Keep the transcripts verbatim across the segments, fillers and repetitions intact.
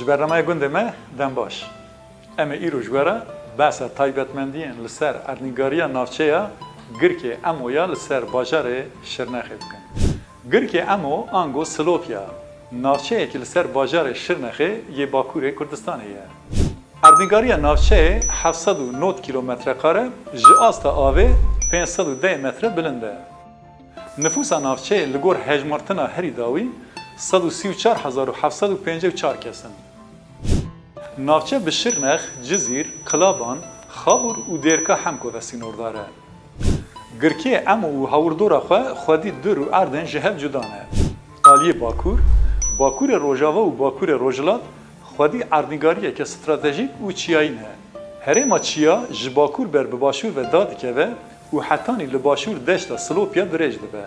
Bernameya gundê me dem baş. Em ê îro ji we re behsa taybetmendiyên li ser erdnîgariya navçeya Girkê Emoya li ser bajarê Şirnexê bikin. Girkê Emo ango Silopya, navçeyekî li ser bajarê Şirnexê yê Bakurê Kurdistanê ye. Erdnîgariya navçeyê heft sed û nod kîlometre kare, ji asta avê pênc sed û deh metre bilind e. Nifûsa navçeyê li gor hejmartina herî dawî sed û sî û çar hezar û heft sed û pêncî û çar kes in. Navçe bi Şirnex, Cizîr, Qilaban, Xabûr û Dêrka Hemko ve sînordar e. Girkê Emo û hawirdora xwe xwedî dur û erdên ji hev cuda ne. Aliyê Bakur, Bakurê Rojava û Bakurê Rojhilat xwedî erdnîgariyeke stratejîk û çiyayî ne. Herêma Çiya ji bakur ber bi başûr ve dadikeve û hetanî li başûr deşta Silopya dirêj dibe.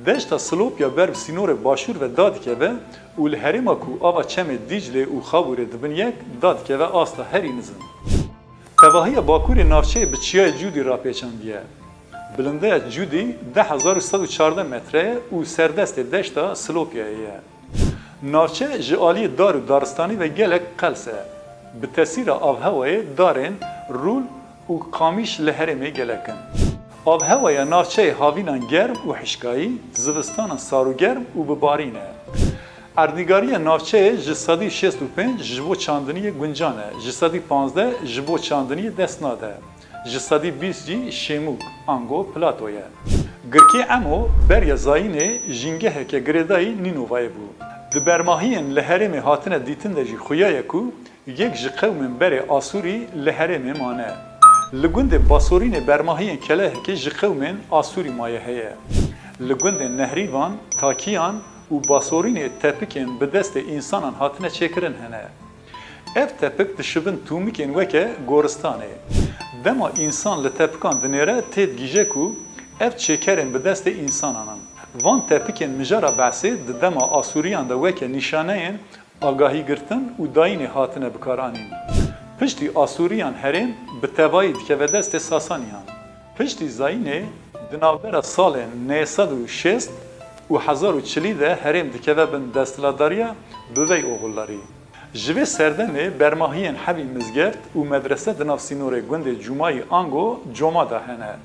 Deşta Silopya ber bi sînorê başûr ve dadikeve û li herêma ku ava çemê Dîclê û Xabûrê dibin yek, dadikeve asta herî nizin. Tevahiya bakurê navçeyê bi Çiyayê Cûdî rapêçandiye. Bilindeya Cûdî deh hezar û sed û çardeh metre ye û serdestê deşta Silopyayê ye. Navçe ji aliyê dar û daristanî ve gelek qels e. Bi tesîra avhewayê darên rûl û qamîş li herêmê gelek in. Avhewaya navçeyê havînan germ û hişkayî, zivistanan sar û germ û bi barîn e. Erdnîgariya navçeyê ji sedî şêst û pênc ji bo çandiniyê guncan e, ji sedî panzdeh ji bo çandiniyê dest nade. Ji sedî bîst jî şêmûk, ango plato ye. Girkê Emo beriya zayînê jîngeheke girêdayî Nînovayê bû. Di bermahiyên li herêmê hatine dîtin de jî xuya ye ku yek ji qewmên berê Asûrî li herêmê mane. Li gundê Basorînê bermahiyên kelehekê ji qewmên Asûrî maye heye. Li gundên Nehrîvan, Takiyan û Basorînê tepikên bi destê însanan hatine çêkirin hene. Ev tepik dişibin tûmikên weke goristanê. Dema însan li tepikan dinêre têdigihîje ku ev çêkerên bi destê însanan in. Van tepikên mijara behsê di dema Asûriyan de weke nîşaneyên agahîgirtin û dayînê hatine bikaranîn. Piştî Asûriyan herêm bi tevayî dikeve destê Sasaniyan. Piştî zayînê di navbera salên neh sed û şêst û hezar û çilî de herêm dikeve bin desthilatdariya Bivey Oxullarî. Ji vê serdemê bermahiyên hebî mizgeft û medrese di nav sînorê gundê Cumayî ango Coma de hene.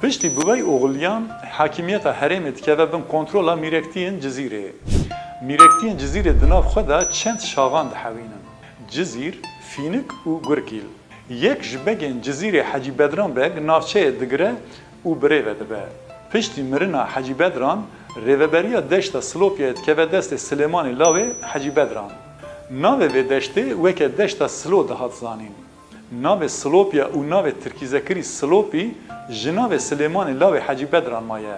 Piştî Bivey Oxulliyan hakimiyeta herêmê dikeve bin kontrola mîrektiyên Cizîrê. Mîrektiyên Cizîrê di nav xwe de çend şaxan dihewînin. Cizîr, Fînik û Gurkîl. Yek ji begên Cizîrê Hecî Bedran Beg navçeyê digire û bi rê ve dibe. Piştî mirina Hecî Bedran, rêveberiya deşta Silopyayê dikeve destê Silêmanê Lawê Hecî Bedran. Navê vê deştê weke deşta Silo dihat zanîn. Navê Silopya û navê tirkîzekirî Silopî ji navê Silêmanê Lawê Hecî Bedran maye.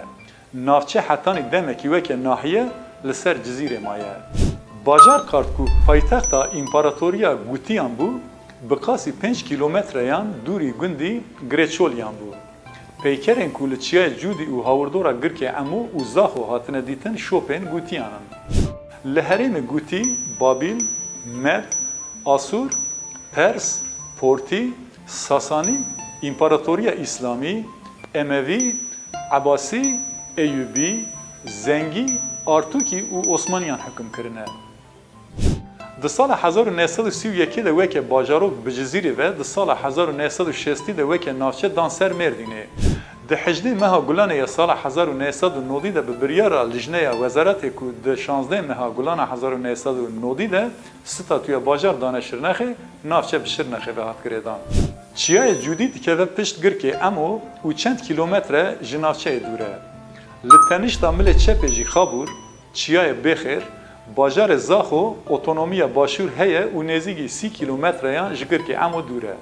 Navçe hetanî demekî weke nahiye li ser Cizîrê maye. Bajarkart ku paytexta Împaratoriya Gutiyan bû, bi qasî pênc kîlometreyan dûrî gundî Grêçoliyan bû. Peykerên ku li Çiyayê Cûdî û hawirdora Girkê Emo û Zaxo hatine dîtin şopên Gutiyan in. Li herêmê Gutî, Babîl, Med, Asûr, Pers, Portî, Sasanî, Împaratoriya Îslamî, Emevî, Ebasî, Eyûbî, Zengî, Artûkî û Osmaniyan hukm kirine. Di sala hezar û neh sed û sî û yekê de weke bajarok bi Cizîrê ve, di sala hezar û neh sed û şêstî de weke navçe dan ser Mêrdînê. Di hejdê meha Gulanê ya sala hezar û neh sed û nodî de bi biryara lijneya wezaretê ku di şazdeh meha Gulana hezar û neh sed û nodî de statûya bajar dane Şirnexê, navçe bi Şirnexê ve hat girêdan. Çiyayê Cûdî dikeve pişt Girkê Emo û çend kîlometre ji navçeyê dûr e. Li tenişta milê çepê jî Xabûr, Çiyayê Bêxêr, bajarê Zaxo otonomiya başûr heye û nêzîkî sî kîlometreyan ji Girkê Emo dûr e.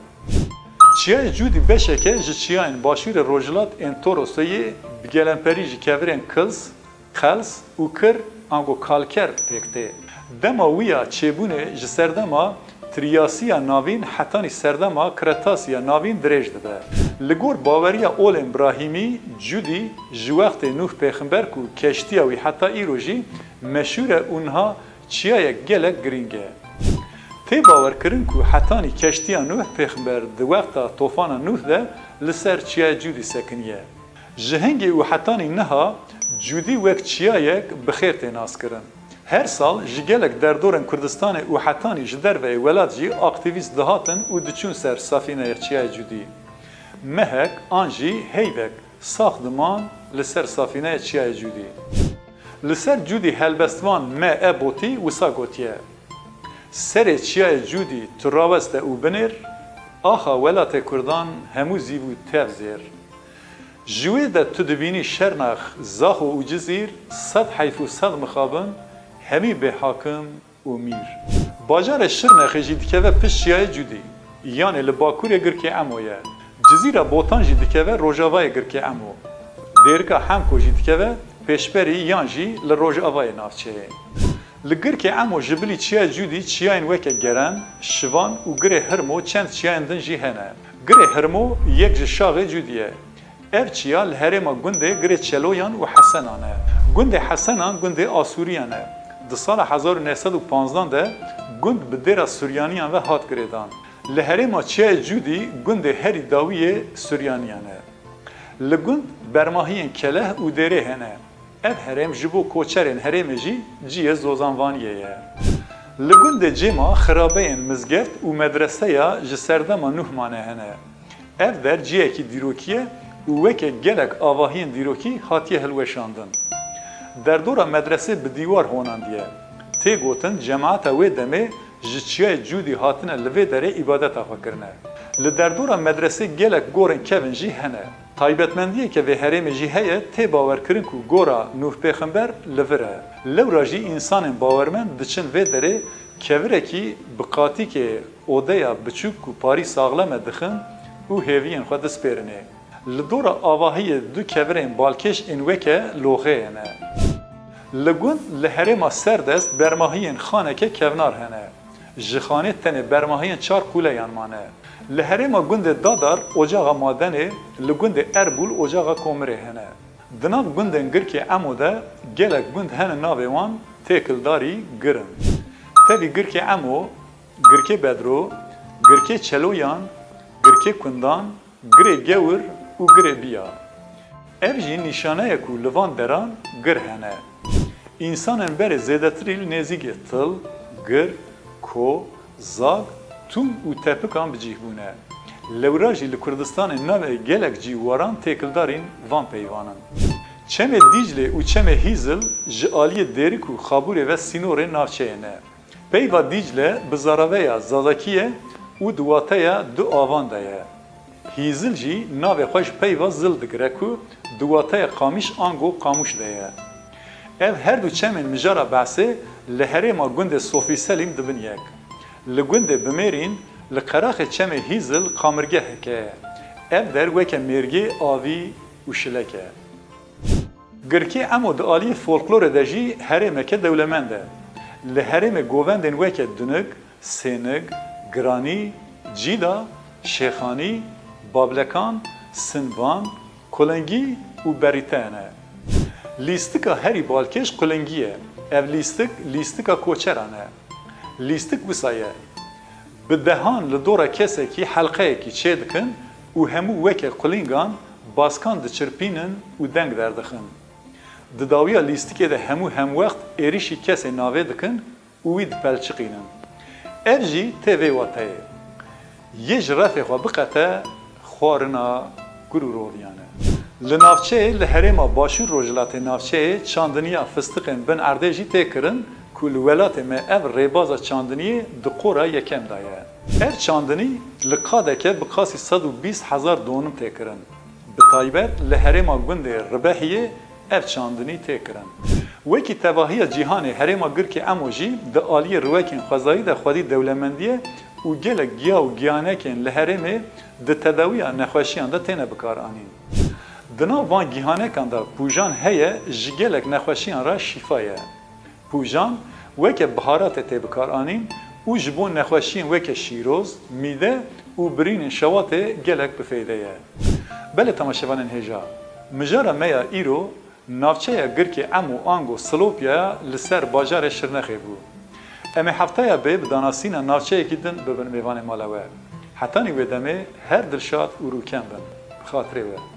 Çiyayê Cûdî beşeke ji çiyayên başûrê rojhilat ên Torosê yê bi gelemperî ji kevirên Kils, Qels û Kir ango Kalker pêk tê. Dema wî ya çêbûnê ji serdema Triyasiya Navîn hetanî serdema Kretasiya Navîn dirêj dibe. Li gor baweriya olên Birahîmî, Cûdî ji wextê Nûh pêxember ku keştiya wî heta îro jî meşhûr e û niha çiyayek gelek girîng e. Tê bawerkirin ku hetanî keştiya Nûh pêxember di wexta tofana Nûh de li ser Çiyayê Cûdî sekiniye. Ji hingê û hetanî niha Cûdî wek çiyayek bi xêr tê naskirin. Her sal ji gelek derdorên Kurdistanê û hetanî ji derveyê welat jî aktîvîst dihatin û diçûn ser safîneya Çiyayê Cûdî. Mehek an jî heyvek, sax diman li ser safîneya Çiyayê Cûdî. Li ser Cûdî helbestvan Me E Botî wisa gotiye, Serê Çiyayê Cûdî tu raweste û binêr, axa welatê Kurdan hemû zîv û tev zêr. Ji wê de tu dibînî Şernax, Zaxo û Cizîr, sed heyf û sed mixabin, hemî bê hakim û mîr. Bajarê Şirnexê jî dikeve pişt Çiyayê Cûdî, yanê li bakurê Girkê Emo ye. Cizîra Botan jî dikeve rojavayê Girkê Emo. Dêrika Hemko jî dikeve pêşberî yan jî li rojavayê navçeyê. Li Girkê Emo ji bilî Çiyayê Cûdî çiyayên weke Geren, Şivan û Girê Hirmo çend çiyayên din jî hene. Girê Hirmo yek ji şaxê Cûdî ye. Ev çiya li herêma gundê Girê Çeloyan û Hesenan e. Gundê Hesenan gundê Asûriyan e. Di sala hezar û neh sed û panzdan de gund bi dêra Suryaniyan ve hat girêdan. Li herêma Çiyayê Cûdî gundê herî dawî yê Suryaniyan e. Li gund bermahiyên keleh û dêrê hene. Ev herêm ji bo koçerên herêmê jî cihê zozanvaniyê ye. Li gundê Cêma xirabeyên mizgeft û medreseya ji serdema Nuh mane hene. Ev der cihekî dîrokî ye û weke gelek avahiyên dîrokî hatiye hilweşandin. Derdora medresê bi dîwar honandiye. Tê gotin cemaeta wê demê ji Çiyayê Cûdî hatine li vê derê îbadeta xwe kirine. Li derdora medresê gelek gorên kevin jî hene. Taybetmendiyeke vê herêmê jî heye, tê bawerkirin ku gora Nûh Pêxember li vir e. Lewra jî însanên bawermend diçin vê derê, kevirekî bi qatîkê odeya biçûk ku parî saxlem e dixin û hêviyên xwe dispêrinê. Li dora avahiyê du kevirên balkêş ên weke loxeyê ne. Li gund li herêma Serdest bermahiyên xaneke kevnar hene. Ji xanê tenê bermahiyên çar qûleyan mane. Li herêma gundê Dadar ocaxa madenê, li gundê Erbûl ocaxa komirê hene. Di nav gundên Girkê Emo de gelek gund hene navê wan têkildarî gir in. Tevî Girkê Emo, Girkê Bedro, Girkê Çeloyan, Girkê Kundan, Girê Gewir û Girê Biya. Ev jî nîşane ye ku li van deran gir hene. Însanên berê zêdetirî li nêzîkê til, gir, ko, zag, tûm û tepikan bi cih bûne. Lewra jî li Kurdistanê navê gelek cî û waran têkildarîn van peyvan in. Çemê Dîclê û Çemê Hîzil ji aliyê Dêrik û Xabûrê ve sînorê navçeyê ne. Peyva Dîcle bi zaraveya Zazakî ye û di wateya du avan de ye. Hîzil jî navê xwe ji peyva zil digire ku di wateya qamiş ango qamûş de ye. Ev her du çemên mijara behsê li herêma gundê Sofî Selîm dibin yek. Li gundê Bimêrîn, li qeraxê çemê Hîzil qamirgeheke ye. Ev der weke mêrgê avî û şilek e. Girkê Emo di aliyê folklorê de jî herêmeke dewlemend e. Li herêmê govendên weke Dunik, Sênik, Giranî, Cîda, Şêxanî, Bablekan, Sinvan, Kulingî û Berîte ne. Lîstika herî balkêş Kulingî ye. Ev lîstik, lîstika koçeran e. Lîstik wisa ye. Bi dehan li dora kesekî helqeyekî çêdikin û hemû weke qulingan baskan diçirpînin û deng derdixin. Di dawiya lîstikê de hemû hemwext êrîşî kesê navê dikin û wî dipelçiqînin. Ev jî tê vê wateyê. Yê ji refê xwe biqete, xwarina gur û roviyan e. Li navçeyê, li herêma Başûr Rojhilatê Navçeyê çandiniya fistiqên bin erdê jî tê kirin ku li welatê me ev rêbaza çandiniyê di qora yekem de ye. Ev çandinî li qadeke bi qasî sed û bîst hezar donim tê kirin. Bi taybet li herêma gundê Ribehiyê ev çandinî tê kirin. Wekî tevahiya cîhanê herêma Girkê Emo jî di aliyê riwekên xwezayî de xwedî dewlemendî ye û gelek giya û giyanekên li herêmê di tedawiya nexweşiyan de têne bikaranîn. Di nav van gihanekan de pûjan heye ji gelek nexweşiyan re şîfa ye. Pûjan weke biharatê tê bikaranîn û ji bo nexweşiyên weke şîroz, mîde û birînên şewatê gelek bi fêde ye. Belê temaşevanên hêja, mijara me ya îro navçeya Girkê Emo ango Silopyaya li ser bajarê Şirnexê bû. Em ê hefteya bê bi danasîna navçeyekî din bibin mêvanê mala we. Hetanî wê demê her dilşad û rûken bin. Bi xatirê we.